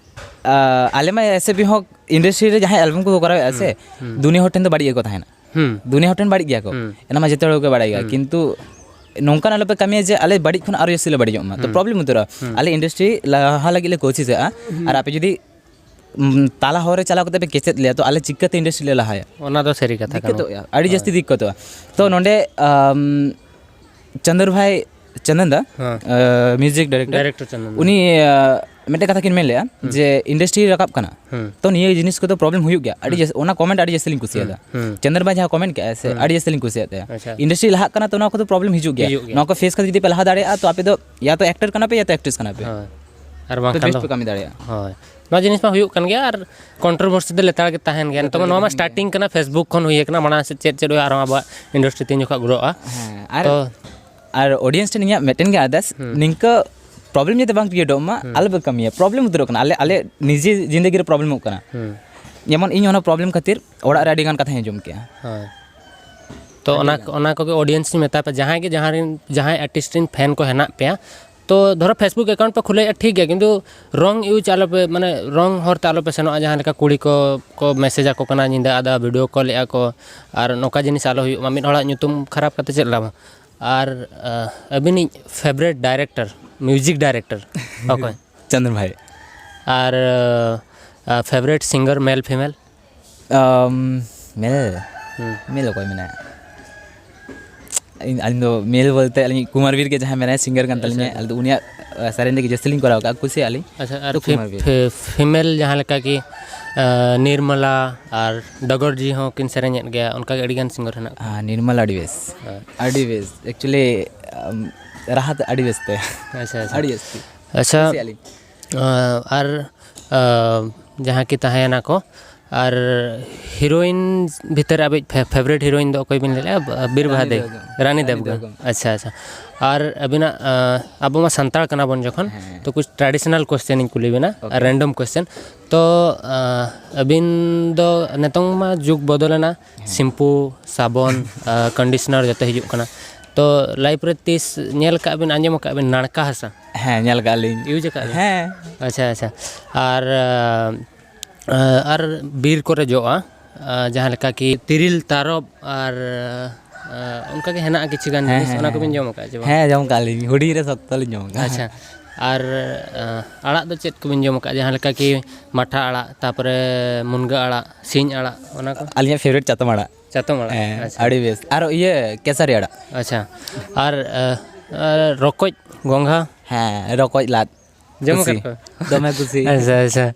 ᱟ, ᱟᱞᱮ ᱢᱟ ᱮᱥᱮ ᱯᱤ ᱦᱚᱸ industry ᱨᱮ ᱡᱟᱦᱟᱸᱭ album ᱠᱚᱠᱚ ᱠᱚᱨᱟᱣᱮᱫᱼᱟ ᱥᱮ, ᱦᱩᱸ, ᱦᱩᱸ᱾ ᱫᱩᱱᱤᱭᱟᱹ ᱦᱚᱲ ᱴᱷᱮᱱ ᱫᱚ ᱵᱟᱹᱲᱤᱡ ᱜᱮᱠᱚ ᱛᱟᱦᱮᱱᱟ᱾ ᱦᱩᱸ᱾ ᱫᱩᱱᱤᱭᱟᱹ ᱦᱚᱲ ᱴᱷᱮᱱ ᱵᱟᱹᱲᱤᱡ ᱜᱮᱭᱟ ᱠᱚ᱾ ᱦᱩᱸ᱾ ᱚᱱᱟ ᱢᱟ ᱡᱚᱛᱚ ᱦᱚᱲ ᱜᱮᱠᱚ ᱵᱟᱲᱟᱭ ᱜᱮᱭᱟ᱾ ᱦᱩᱸ᱾ ᱠᱤᱱᱛᱩ ᱱᱚᱝᱠᱟᱱ ᱟᱞᱚᱯᱮ ᱠᱟᱹᱢᱤᱭᱟ ᱡᱮ ᱟᱞᱮ ᱵᱟᱹᱲᱤᱡ ᱠᱷᱚᱱ ᱟᱨᱚ ᱡᱟᱹᱥᱛᱤ ᱞᱮ ᱵᱟᱹᱲᱤᱡᱚᱜ ᱢᱟ᱾ ᱛᱚ, ᱦᱩᱸ᱾ Problem ᱩᱛᱟᱹᱨᱚᱜᱼᱟ᱾ ᱦᱩᱸ᱾ ᱟᱞᱮ industry ᱞᱟᱦᱟ ᱞᱟᱹᱜᱤᱫ ᱞᱮ ᱠᱳᱥᱤᱥᱮᱜᱼᱟ, ᱦᱩᱸ᱾ ᱟᱨ ᱟᱯᱮ ᱡᱩᱫᱤ, ᱩᱢ, ᱛᱟᱞᱟ ᱦᱚᱨ ᱨᱮ ᱪᱟᱞᱟᱣ ᱠᱟᱛᱮ ᱯᱮ ᱠᱮᱪᱮᱫ ᱞᱮᱭᱟ, ᱛᱚ ᱟᱞᱮ ᱪᱤᱠᱟᱹᱛᱮ industry ᱞᱮ ᱞᱟᱦᱟᱭᱟ? ᱚᱱᱟ ᱫᱚ ᱥᱟᱹᱨᱤ ᱠᱟᱛᱷᱟ ᱠᱟᱱᱟ᱾ ᱫᱤᱠᱠᱟᱛᱚᱜᱼᱟ, ᱟᱹᱰᱤ ᱡᱟᱹᱥᱛᱤ ᱦᱳᱭ᱾ ᱫᱤᱠᱠᱟᱛᱚᱜᱼᱟ᱾ ᱛᱚ, ᱦᱩᱸ᱾ ᱱᱚᱰᱮ, ᱟᱢ, ᱪᱚᱱᱫᱚᱱ ᱵᱷᱟᱭ, ᱪᱚᱱᱫᱚᱱ ᱫᱟ, ᱦᱮᱸ᱾ ᱟ, music director, director ᱪᱚᱱᱫᱚᱱ ᱫᱟ᱾ ᱩᱱᱤ, ᱟ, ᱢᱤᱫᱴᱮᱱ ᱠᱟᱛᱷᱟ ᱠᱤᱱ ᱢᱮᱱ ᱞᱮᱜᱼᱟ ᱦᱩᱸ᱾ ᱡᱮ industry ᱨᱟᱠᱟᱵ ᱠᱟᱱᱟ᱾ ᱦᱩᱸ᱾ ᱛᱚ ᱱᱤᱭᱟᱹ ᱡᱤᱱᱤᱥ ᱠᱚᱫᱚ problem ᱦᱩᱭᱩᱜ ᱜᱮᱭᱟ᱾ ᱟᱹᱰᱤ ᱦᱩᱸ᱾ ᱡᱟᱹᱥ-, ᱚᱱᱟ comment ᱟᱹᱰᱤ ᱡᱟᱹᱥᱛᱤ ᱞᱤᱧ ᱠᱩᱥᱤᱭᱟᱫᱟ᱾ ᱦᱩᱸ, ᱦᱩᱸ᱾ ᱪᱚᱱᱫᱚᱱ ᱵᱷᱟᱭ ᱡᱟᱦᱟᱸ comment ᱠᱮᱜᱼᱟᱭ ᱥᱮ, ᱦᱩᱸ᱾ ᱟᱹᱰᱤ ᱡᱟᱹᱥᱛᱤ ᱞᱤᱧ ᱠᱩᱥᱤᱭᱟᱫ ᱛᱟᱭᱟ᱾ ᱟᱪᱪᱷᱟ᱾ Industry ᱞᱟᱦᱟᱜ ᱠᱟᱱᱟ, ᱛᱚ ᱱᱚᱣᱟ ᱠᱚᱫᱚ problem ᱦᱤᱡᱩᱜ ᱜᱮᱭᱟ᱾ ᱦᱤᱡᱩᱜ ᱜᱮᱭᱟ᱾ ᱱᱚᱣᱟ ᱠᱚ face ᱠᱟᱛᱮ ᱡᱩᱫᱤ ᱯᱮ ᱞᱟᱦᱟ ᱫᱟᱲᱮᱭᱟᱜᱼᱟ, ᱛᱚ ᱟᱯᱮ ᱫᱚ ᱭᱟ ᱛᱚ actor ᱠᱟᱱᱟ ᱯᱮ, ᱭᱟ ᱛᱚ actress ᱠᱟᱱᱟ ᱯᱮ᱾ ᱦᱳᱭ᱾ ᱟᱨ ᱛᱚ ᱵᱟᱝᱠᱷᱟᱱ best ᱫᱚ ᱯᱮ ᱠᱟᱹᱢᱤ ᱫᱟᱲᱮᱭᱟᱜᱼᱟ᱾ ᱦᱳᱭ᱾ ᱱᱚᱣᱟ ᱡᱤᱱᱤᱥ ᱢᱟ ᱦᱩᱭᱩᱜ ᱠᱟᱱ ᱜᱮᱭᱟ, ᱟᱨ controversy ᱫᱚ ᱞᱮᱛᱟᱲ ᱜᱮ ᱛᱟᱦᱮᱱ ᱜᱮᱭᱟ᱾ ᱡᱚᱛᱚ ᱱᱤᱛᱚᱜ ᱢᱟ ᱜᱮ ᱱᱚᱣᱟ ᱢᱟ ᱛᱟᱦᱮᱱ ᱜᱮᱭᱟ᱾ Starting ᱠᱟᱱᱟ, Facebook ᱠᱷᱚᱱ ᱦᱩᱭ ᱠᱟᱱᱟ, ᱢᱟᱲᱟᱝ ᱥᱮᱫ ᱪᱮᱫ ᱪᱮᱫ ᱦᱩᱭᱩᱜᱼᱟ, ᱟᱨᱦᱚᱸ ᱟᱵᱚᱣᱟᱜ industry ᱛᱤᱱ ᱡᱚᱠᱷᱚᱱ growᱜᱼᱟ᱾ ᱦᱮᱸ, ᱟᱨ ᱛᱚ ᱟᱨ audience ᱴᱷᱮᱱ ᱤᱧᱟᱹᱜ ᱢᱤᱫᱴᱮᱱ ᱜᱮ ᱟᱨᱫᱟᱥ, ᱦᱩᱸ᱾ ᱱᱤᱝᱠᱟᱹ problem ᱡᱟᱛᱮ ᱵᱟᱝ createᱚᱜ ᱢᱟ, ᱦᱩᱸ᱾ ᱟᱞᱚᱯᱮ ᱠᱟᱹᱢᱤᱭᱟ᱾ Problem ᱩᱛᱟᱹᱨᱚᱜ ᱠᱟᱱᱟ, ᱟᱞᱮ, ᱟᱞᱮ ᱱᱤᱡᱮ ᱡᱤᱱᱫᱮᱜᱤ ᱨᱮ problemᱚᱜ ᱠᱟᱱᱟ᱾ ᱦᱩᱸ᱾ ᱡᱮᱢᱚᱱ ᱤᱧ ᱚᱱᱟ problem ᱠᱷᱟᱹᱛᱤᱨ ᱚᱲᱟᱜ ᱨᱮ ᱟᱹᱰᱤ ᱜᱟᱱ ᱠᱟᱛᱷᱟᱧ ᱟᱸᱡᱚᱢ ᱠᱮᱜᱼᱟ᱾ ᱦᱳᱭ᱾ ᱛᱚ ᱟᱹᱰᱤ ᱚᱱᱟ, ᱜᱟᱱ᱾ ᱚᱱᱟ ᱠᱚᱜᱮ audience ᱤᱧ ᱢᱮᱛᱟ ᱯᱮ, ᱡᱟᱦᱟᱸᱭ ᱜᱮ ᱡᱟᱦᱟᱸ ᱨᱮᱱ, ᱡᱟᱦᱟᱸᱭ artist ᱨᱮᱱ fan ᱠᱚ ᱦᱮᱱᱟᱜ ᱯᱮᱭᱟ, ᱛᱚ ᱫᱷᱚᱨᱚ Facebook account ᱯᱮ ᱠᱷᱩᱞᱟᱹᱣᱮᱫᱼᱟ, ᱴᱷᱤᱠ ᱜᱮᱭᱟ, ᱠᱤᱱᱛᱩ wrong use ᱟᱞᱚᱯᱮ, ᱢᱟᱱᱮ wrong ᱦᱚᱨ ᱛᱮ ᱟᱞᱚᱯᱮ ᱥᱮᱱᱚᱜᱼᱟ᱾ ᱡᱟᱦᱟᱸ ᱞᱮᱠᱟ ᱠᱩᱲᱤ ᱠᱚ, ᱠᱚ message ᱟᱠᱚ ᱠᱟᱱᱟ ᱧᱤᱫᱟᱹ ᱟᱫᱟ, video call ᱮᱫᱼᱟ ᱠᱚ, ᱟᱨ ᱱᱚᱝᱠᱟ ᱡᱤᱱᱤᱥ ᱟᱞᱚ ᱦᱩᱭᱩᱜ ᱢᱟ᱾ ᱢᱤᱫ ᱦᱚᱲᱟᱜ ᱧᱩᱛᱩᱢ ᱠᱷᱟᱨᱟᱯ ᱠᱟᱛᱮ ᱪᱮᱫ ᱞᱟᱵᱷ? ᱟᱨ, ᱟ, ᱟᱹᱵᱤᱱᱤᱡ favourite director, music director ᱚᱠᱚᱭ? ᱪᱚᱱᱫᱚᱱ ᱵᱷᱟᱭ᱾ ᱟᱨ, ᱟ, favourite singer, male, female? ᱟᱢ, male? ᱦᱩᱸ᱾ Male ᱚᱠᱚᱭ ᱢᱮᱱᱟᱭᱟ? ᱤᱧ, ᱟᱹᱞᱤᱧ ᱫᱚ ᱢᱮᱞ ᱵᱚᱞᱛᱮ ᱟᱹᱞᱤᱧ ᱠᱩᱢᱟᱨ ᱵᱤᱨ ᱜᱮ ᱡᱟᱦᱟᱸᱭ ᱢᱮᱱᱟᱭᱟ, ᱥᱤᱝᱜᱟᱨ ᱠᱟᱱ ᱛᱟᱹᱞᱤᱧᱟ᱾ ᱟᱪᱪᱷᱟ᱾ ᱟᱹᱞᱤᱧ ᱫᱚ ᱩᱱᱤᱭᱟᱜ, ᱟ, ᱥᱮᱨᱮᱧ ᱨᱮᱜᱮ ᱡᱟᱹᱥᱛᱤ ᱞᱤᱧ ᱠᱚᱨᱟᱣ ᱠᱟᱜᱼᱟ, ᱠᱩᱥᱤᱭᱟᱜᱼᱟ ᱞᱤᱧ᱾ ᱟᱪᱪᱷᱟ, ᱟᱨ ᱛᱚ ᱯᱷᱤ-, ᱠᱩᱢᱟᱨ ᱵᱤᱨ᱾ ᱯᱷᱤ-, ᱯᱷᱤᱢᱮᱞ ᱡᱟᱦᱟᱸ ᱞᱮᱠᱟ ᱠᱤ, ᱟ, ᱱᱤᱨᱢᱟᱞᱟ ᱟᱨ ᱰᱚᱜᱚᱨ ᱡᱤ ᱦᱚᱸ ᱠᱤᱱ ᱥᱮᱨᱮᱧᱮᱫ ᱜᱮᱭᱟ, ᱚᱱᱠᱟ ᱜᱮ ᱟᱹᱰᱤ ᱜᱟᱱ ᱥᱤᱝᱜᱟᱨ ᱦᱮᱱᱟᱜ ᱠᱚᱣᱟ᱾ ᱦᱮᱸ, ᱱᱤᱨᱢᱟᱞᱟ ᱟᱹᱰᱤ ᱵᱮᱥ᱾ ᱦᱮᱸ᱾ ᱟᱹᱰᱤ ᱵᱮᱥ᱾ Actually, ᱟᱢ, ᱨᱟᱦᱟ ᱛᱮ ᱟᱹᱰᱤ ᱵᱮᱥ ᱛᱟᱭᱟ᱾ ᱟᱪᱪᱷᱟ, ᱟᱪᱪᱷᱟ᱾ ᱟᱹᱰᱤ ᱡᱟᱹᱥᱛᱤ᱾ ᱟᱪᱪᱷᱟ᱾ ᱠᱩᱥᱤᱭᱟᱜᱼᱟ ᱞᱤᱧ᱾ ᱟᱸ, ᱟᱨ, ᱟᱸ, ᱡᱟᱦᱟᱸ ᱠᱤ ᱛᱟᱦᱮᱸᱭᱮᱱᱟ ᱠᱚ, ᱟᱨ ᱦᱤᱨᱳᱭᱤᱱ ᱵᱷᱤᱛᱟᱹᱨ ᱨᱮ ᱟᱵᱤᱡ ᱯᱷᱮ-, ᱯᱷᱮᱵᱟᱨᱮᱴ ᱦᱤᱨᱳᱭᱤᱱ ᱫᱚ ᱚᱠᱚᱭ ᱵᱤᱱ ᱞᱟᱹᱭ ᱞᱮᱫᱼᱟ? ᱵ-, ᱵᱤᱨ ᱨᱟᱱᱤ ᱵᱟᱦᱟ ᱫᱟᱹᱭ᱾ ᱫᱮᱵᱜᱟᱢ᱾ ᱨᱟᱱᱤ ᱨᱟᱱᱤ ᱫᱮᱵᱜᱟᱢ᱾ ᱫᱮᱵᱜᱟᱢ᱾ ᱟᱪᱪᱷᱟ, ᱟᱪᱪᱷᱟ᱾ ᱟᱨ ᱟᱹᱵᱤᱱᱟᱜ, ᱟᱸ, ᱟᱵᱚ ᱢᱟ ᱥᱟᱱᱛᱟᱲ ᱠᱟᱱᱟ ᱵᱚᱱ ᱡᱚᱠᱷᱚᱱ, ᱦᱮᱸ᱾ ᱛᱚ ᱠᱩᱪ traditional question ᱤᱧ ᱠᱩᱞᱤ ᱵᱤᱱᱟ, ᱟᱨ OK᱾ Random question᱾ ᱛᱚ, ᱟᱸ, ᱟᱹᱵᱤᱱ ᱫᱚ ᱱᱤᱛᱚᱝ ᱢᱟ ᱡᱩᱜᱽ ᱵᱚᱫᱚᱞᱮᱱᱟ, ᱦᱮᱸ᱾ Shampoo, ᱥᱟᱵᱚᱱ, ᱟᱸ, conditioner ᱡᱚᱛᱚ ᱦᱤᱡᱩᱜ ᱠᱟᱱᱟ᱾ ᱛᱚ life ᱨᱮ ᱛᱤᱥ ᱧᱮᱞ ᱠᱟᱜ ᱵᱤᱱ, ᱟᱸᱡᱚᱢ ᱠᱟᱜ ᱵᱤᱱ ᱱᱟᱲᱠᱟ ᱦᱟᱥᱟ? ᱦᱮᱸ, ᱧᱮᱞ ᱠᱟᱜᱼᱟ ᱞᱤᱧ᱾ Use ᱠᱟᱜ ᱵᱤᱱ? ᱦᱮᱸ᱾ ᱟᱪᱪᱷᱟ, ᱟᱪᱪᱷᱟ᱾ ᱟᱨ, ᱟᱸ, ᱟᱨ ᱵᱤᱨ ᱠᱚᱨᱮ ᱡᱚᱜᱼᱟ, ᱟᱸ, ᱡᱟᱦᱟᱸ ᱞᱮᱠᱟ ᱠᱤ ᱛᱤᱨᱤᱞ, ᱛᱟᱨᱚᱵ ᱟᱨ, ᱟᱸ, ᱚᱱᱠᱟ ᱜᱮ ᱦᱮᱱᱟᱜᱼᱟ ᱠᱤᱪᱷᱩ ᱜᱟᱱ ᱦᱮᱸ, ᱡᱤᱱᱤᱥ, ᱦᱮᱸ, ᱚᱱᱟ ᱠᱚᱵᱤᱱ ᱦᱮᱸ᱾ ᱡᱚᱢ ᱟᱠᱟᱫᱼᱟ ᱪᱮ ᱵᱟᱝ? ᱦᱮᱸ, ᱡᱚᱢ ᱠᱟᱜᱼᱟ ᱞᱤᱧ, ᱦᱩᱰᱤᱧ ᱨᱮ ᱥᱚᱠᱛᱚ ᱞᱤᱧ ᱡᱚᱢ ᱟᱠᱟᱫᱼᱟ᱾ ᱟᱪᱪᱷᱟ᱾ ᱟᱨ, ᱟᱸ, ᱟᱲᱟᱜ ᱫᱚ ᱪᱮᱫ ᱠᱚᱵᱤᱱ ᱡᱚᱢ ᱟᱠᱟᱫᱼᱟ? ᱡᱟᱦᱟᱸ ᱞᱮᱠᱟ ᱠᱤ ᱢᱟᱴᱷᱟ ᱟᱲᱟᱜ, ᱛᱟᱯᱚᱨᱮ ᱢᱩᱱᱜᱟᱹ ᱟᱲᱟᱜ, ᱥᱤᱧ ᱟᱲᱟᱜ, ᱚᱱᱟ ᱠᱚ? ᱟᱹᱞᱤᱧᱟᱜ favourite ᱪᱟᱛᱚᱢ ᱟᱲᱟᱜ᱾ ᱪᱟᱛᱚᱢ ᱟᱲᱟᱜ? ᱦᱮᱸ, ᱟᱪᱪᱷᱟ᱾ ᱟᱹᱰᱤ ᱵᱮᱥ᱾ ᱟᱨᱚ ᱤᱭᱟᱹ, ᱠᱮᱥᱟᱨᱤ ᱟᱲᱟᱜ᱾ ᱟᱪᱪᱷᱟ᱾ ᱟᱨ, ᱟᱸ, ᱟᱨ ᱨᱚᱠᱚᱡ, ᱜᱚᱸᱜᱷᱟ? ᱦᱮᱸ, ᱨᱚᱠᱚᱡ ᱞᱟᱫ᱾ ᱡᱚᱢ ᱠᱩᱥᱤ᱾ ᱟᱠᱟᱫ ᱠᱚᱣᱟ? ᱫᱚᱢᱮ ᱠᱩᱥᱤ᱾ ᱟᱪᱪᱷᱟ, ᱟᱪᱪᱷᱟ᱾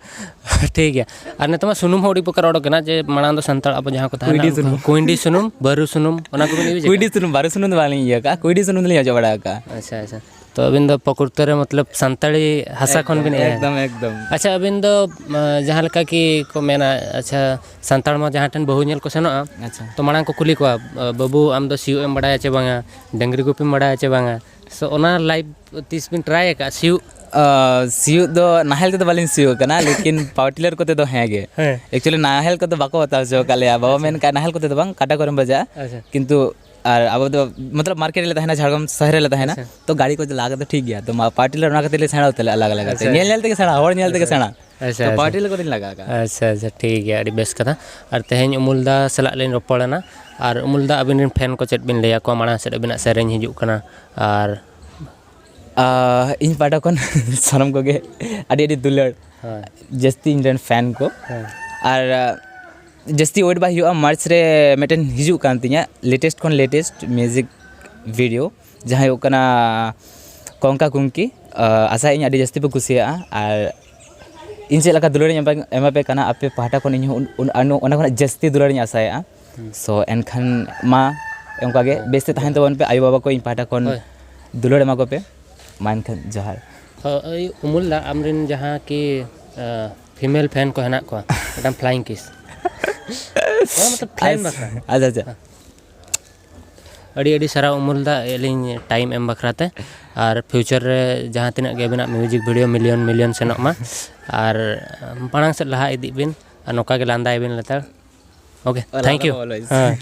ᱴᱷᱤᱠ ᱜᱮᱭᱟ᱾ ᱟᱨ ᱱᱤᱛᱚᱜ ᱢᱟ ᱥᱩᱱᱩᱢ ᱦᱚᱸ ᱟᱹᱰᱤ ᱯᱨᱚᱠᱟᱨ ᱚᱰᱚᱠ ᱮᱱᱟ, ᱡᱮ ᱢᱟᱲᱟᱝ ᱫᱚ ᱥᱟᱱᱛᱟᱲ ᱟᱵᱚ ᱡᱟᱦᱟᱸ ᱠᱚ ᱛᱟᱦᱮᱱᱟ, ᱠᱩᱸᱭᱰᱤ ᱩᱱᱠᱩ ᱥᱩᱱᱩᱢ᱾ ᱠᱩᱸᱭᱰᱤ ᱥᱩᱱᱩᱢ, ᱵᱟᱹᱨᱩ ᱥᱩᱱᱩᱢ, ᱚᱱᱟ ᱠᱚᱵᱤᱱ use ᱠᱩᱸᱭᱰᱤ ᱟᱠᱟᱫᱟ? ᱥᱩᱱᱩᱢ, ᱵᱟᱹᱨᱩ ᱥᱩᱱᱩᱢ ᱫᱚ ᱵᱟᱹᱞᱤᱧ ᱤᱭᱟᱹ ᱠᱟᱜᱼᱟ, ᱠᱩᱸᱭᱰᱤ ᱥᱩᱱᱩᱢ ᱫᱚᱞᱤᱧ ᱚᱡᱚᱜ ᱵᱟᱲᱟ ᱟᱠᱟᱜᱼᱟ᱾ ᱟᱪᱪᱷᱟ, ᱟᱪᱪᱷᱟ᱾ ᱛᱚ ᱟᱹᱵᱤᱱ ᱫᱚ ᱯᱨᱚᱠᱨᱤᱛᱚ ᱨᱮ ᱢᱚᱛᱞᱚᱵ ᱥᱟᱱᱛᱟᱲᱤ ᱦᱟᱥᱟ ᱠᱷᱚᱱ ᱮᱠᱫᱚᱢ, ᱵᱤᱱ ᱤᱭᱟᱹ ᱮᱠᱫᱚᱢ, ᱮᱠᱫᱚᱢ᱾ ᱟᱪᱪᱷᱟ, ᱟᱹᱵᱤᱱ ᱫᱚ, ᱟᱸ, ᱡᱟᱦᱟᱸ ᱞᱮᱠᱟ ᱠᱤ ᱠᱚ ᱢᱮᱱᱟ, ᱟᱪᱪᱷᱟ, ᱥᱟᱱᱛᱟᱲ ᱢᱟ ᱡᱟᱦᱟᱸ ᱴᱷᱮᱱ ᱵᱟᱹᱦᱩ ᱧᱮᱞ ᱠᱚ ᱥᱮᱱᱚᱜᱼᱟ, ᱟᱪᱪᱷᱟ᱾ ᱛᱚ ᱢᱟᱲᱟᱝ ᱠᱚ ᱠᱩᱞᱤ ᱠᱚᱣᱟ, ᱟᱸ, "ᱵᱟᱹᱵᱩ, ᱟᱢ ᱫᱚ ᱥᱤᱭᱳᱜ ᱮᱢ ᱵᱟᱲᱟᱭᱟ ᱪᱮ ᱵᱟᱝᱟ? ᱰᱟᱹᱝᱨᱤ ᱜᱩᱯᱤᱢ ᱵᱟᱲᱟᱭᱟ ᱪᱮ ᱵᱟᱝᱟ?" So, ᱚᱱᱟ life ᱛᱤᱥ ᱵᱤᱱ try ᱟᱠᱟᱫᱼᱟ, ᱥᱤᱭᱳᱜ? ᱟᱸ, ᱥᱤᱭᱳᱜ ᱫᱚ ᱱᱟᱦᱮᱞ ᱛᱮᱫᱚ ᱵᱟᱹᱞᱤᱧ ᱥᱤᱭᱳᱜ ᱠᱟᱱᱟ, ᱞᱮᱠᱤᱱ power tiller ᱠᱚᱛᱮ ᱫᱚ ᱦᱮᱸ ᱜᱮ᱾ ᱦᱮᱸ᱾ Actually, ᱱᱟᱦᱮᱞ ᱠᱚᱫᱚ ᱵᱟᱠᱚ ᱦᱟᱛᱟᱣ ᱦᱚᱪᱚ ᱟᱠᱟᱫ ᱞᱮᱭᱟ᱾ ᱵᱟᱵᱟ ᱟᱪᱪᱷᱟ᱾ ᱢᱮᱱ ᱠᱟᱜ, "ᱱᱟᱦᱮᱞ ᱠᱚᱛᱮ ᱫᱚ ᱵᱟᱝ, ᱠᱟᱰᱟ ᱠᱚᱨᱮᱢ ᱵᱟᱡᱟᱜᱼᱟ᱾" ᱟᱪᱪᱷᱟ᱾ ᱠᱤᱱᱛᱩ ᱟᱨ ᱟᱵᱚ ᱫᱚ, ᱢᱚᱛᱞᱚᱵ, market ᱨᱮᱞᱮ ᱛᱟᱦᱮᱱᱟ, ᱡᱷᱟᱲᱜᱨᱟᱢ ᱥᱚᱦᱚᱨ ᱨᱮᱞᱮ ᱛᱟᱦᱮᱱᱟ, ᱟᱪᱪᱷᱟ᱾ ᱛᱚ ᱜᱟᱹᱰᱤ ᱠᱚ ᱞᱟᱜᱟ ᱠᱟᱛᱮ ᱴᱷᱤᱠ ᱜᱮᱭᱟ, ᱛᱚ ᱢᱟ, power tiller ᱚᱱᱟ ᱠᱷᱟᱹᱛᱤᱨ ᱞᱮ ᱥᱮᱬᱟ ᱩᱛᱟᱹᱨ ᱞᱮᱫᱼᱟ, ᱟᱞᱟᱜᱽ ᱟᱞᱟᱜᱽ ᱛᱮ᱾ ᱟᱪᱪᱷᱟ᱾ ᱧᱮᱞ ᱧᱮᱞ ᱛᱮᱜᱮ ᱥᱮᱬᱟ, ᱦᱚᱲ ᱧᱮᱞ ᱛᱮᱜᱮ ᱟᱪᱪᱷᱟ᱾ ᱥᱮᱬᱟ᱾ ᱟᱪᱪᱷᱟ, ᱛᱚ ᱟᱪᱪᱷᱟ᱾ Power tiller ᱠᱚᱫᱚᱧ ᱞᱟᱜᱟ ᱟᱠᱟᱫᱼᱟ᱾ ᱟᱪᱪᱷᱟ, ᱟᱪᱪᱷᱟ, ᱴᱷᱤᱠ ᱜᱮᱭᱟ, ᱟᱹᱰᱤ ᱵᱮᱥ ᱠᱟᱛᱷᱟ᱾ ᱟᱨ ᱛᱮᱦᱮᱧ ᱩᱢᱩᱞ ᱫᱟ ᱥᱟᱞᱟᱜ ᱞᱤᱧ ᱨᱚᱯᱚᱲ ᱮᱱᱟ᱾ ᱟᱨ ᱩᱢᱩᱞ ᱫᱟ, ᱟᱹᱵᱤᱱ ᱨᱮᱱ fan ᱠᱚ ᱪᱮᱫ ᱵᱤᱱ ᱞᱟᱹᱭ ᱟᱠᱚᱣᱟ? ᱢᱟᱲᱟᱝ ᱥᱮᱫ ᱟᱹᱵᱤᱱᱟᱜ ᱥᱮᱨᱮᱧ ᱦᱤᱡᱩᱜ ᱠᱟᱱᱟ᱾ ᱟᱨ ᱟᱸ, ᱤᱧ ᱯᱟᱦᱴᱟ ᱠᱷᱚᱱ ᱥᱟᱱᱟᱢ ᱠᱚᱜᱮ ᱟᱹᱰᱤ ᱟᱹᱰᱤ ᱫᱩᱞᱟᱹᱲ᱾ ᱦᱳᱭ᱾ ᱡᱟᱹᱥᱛᱤ ᱤᱧ ᱨᱮᱱ fan ᱠᱚ᱾ ᱦᱮᱸ᱾ ᱟᱨ, ᱟᱸ, ᱡᱟᱹᱥᱛᱤ wait ᱵᱟᱭ ᱦᱩᱭᱩᱜᱼᱟ, March ᱨᱮ ᱢᱤᱫᱴᱮᱱ ᱦᱤᱡᱩᱜ ᱠᱟᱱ ᱛᱤᱧᱟᱹ, latest ᱠᱷᱚᱱ latest music ᱵᱷᱤᱰᱤᱭᱳ, ᱡᱟᱦᱟᱸ ᱦᱩᱭᱩᱜ ᱠᱟᱱᱟ ᱠᱚᱝᱠᱟ ᱠᱩᱝᱠᱤ᱾ ᱟᱥᱟᱭᱟᱹᱧ ᱟᱹᱰᱤ ᱡᱟᱹᱥᱛᱤ ᱯᱮ ᱠᱩᱥᱤᱭᱟᱜᱼᱟ, ᱟᱨ ᱤᱧ ᱪᱮᱫ ᱞᱮᱠᱟ ᱫᱩᱞᱟᱹᱲ ᱤᱧ ᱮᱢᱟ ᱯᱮ ᱠᱟᱱᱟ ᱟᱯᱮ ᱯᱟᱦᱴᱟ ᱠᱷᱚᱱ, ᱤᱧ ᱦᱚᱸ ᱚᱱᱟ ᱠᱷᱚᱱᱟᱜ ᱡᱟᱹᱥᱛᱤ ᱫᱩᱞᱟᱹᱲ ᱤᱧ ᱟᱥᱟᱭᱮᱫᱼᱟ᱾ ᱥᱳ ᱮᱱᱠᱷᱟᱱ ᱢᱟ ᱚᱱᱠᱟ ᱜᱮ ᱵᱮᱥ ᱛᱮ ᱛᱟᱦᱮᱱ ᱛᱟᱵᱚᱱ ᱯᱮ, ᱟᱭᱳᱼᱵᱟᱵᱟ ᱠᱚ ᱤᱧ ᱯᱟᱦᱴᱟ ᱠᱷᱚᱱ ᱫᱩᱞᱟᱹᱲ ᱮᱢᱟ ᱠᱚᱯᱮ᱾ ᱢᱟ ᱮᱱᱠᱷᱟᱱ ᱡᱚᱦᱟᱨ᱾ ᱦᱳᱭ, ᱩᱢᱩᱞ ᱫᱟ, ᱟᱢᱨᱮᱱ ᱡᱟᱦᱟᱸ ᱠᱤ ᱯᱷᱤᱢᱮᱞ ᱯᱷᱮᱱ ᱠᱚ ᱦᱮᱱᱟᱜ ᱠᱚᱣᱟ, ᱢᱤᱫᱴᱟᱝ ᱯᱷᱞᱟᱭᱤᱝ ᱠᱤᱥ᱾ ᱚᱱᱟ ᱢᱚᱛᱞᱚᱵ ᱯᱷᱮᱱ ᱵᱟᱠᱷᱨᱟ᱾ ᱟᱪᱪᱷᱟ, ᱟᱪᱪᱷᱟ᱾ ᱟᱹᱰᱤ ᱟᱹᱰᱤ ᱥᱟᱨᱦᱟᱣ ᱩᱢᱩᱞ ᱫᱟ, ᱟᱹᱞᱤᱧ ᱴᱟᱭᱤᱢ ᱮᱢ ᱵᱟᱠᱷᱨᱟ ᱛᱮ᱾ ᱟᱨ ᱯᱷᱤᱭᱩᱪᱟᱨ ᱨᱮ ᱡᱟᱦᱟᱸ ᱛᱤᱱᱟᱹᱜ ᱜᱮ ᱟᱵᱤᱱᱟᱜ ᱢᱤᱭᱩᱡᱤᱠ ᱵᱷᱤᱰᱤᱭᱳ ᱢᱤᱞᱤᱭᱚᱱ ᱢᱤᱞᱤᱭᱚᱱ ᱥᱮᱱᱚᱜ ᱢᱟ, ᱟᱨ ᱢᱟᱲᱟᱝ ᱥᱮᱫ ᱞᱟᱦᱟ ᱤᱫᱤᱜ ᱵᱤᱱ, ᱟᱨ ᱱᱚᱝᱠᱟ ᱜᱮ ᱞᱟᱸᱫᱟᱭ ᱵᱤᱱ ᱞᱮᱛᱟᱲ᱾ ᱳᱠᱮ, ᱟᱨ ᱛᱷᱮᱝᱠ ᱭᱩ᱾ ᱟᱞᱚᱢ always᱾ ᱦᱮᱸ᱾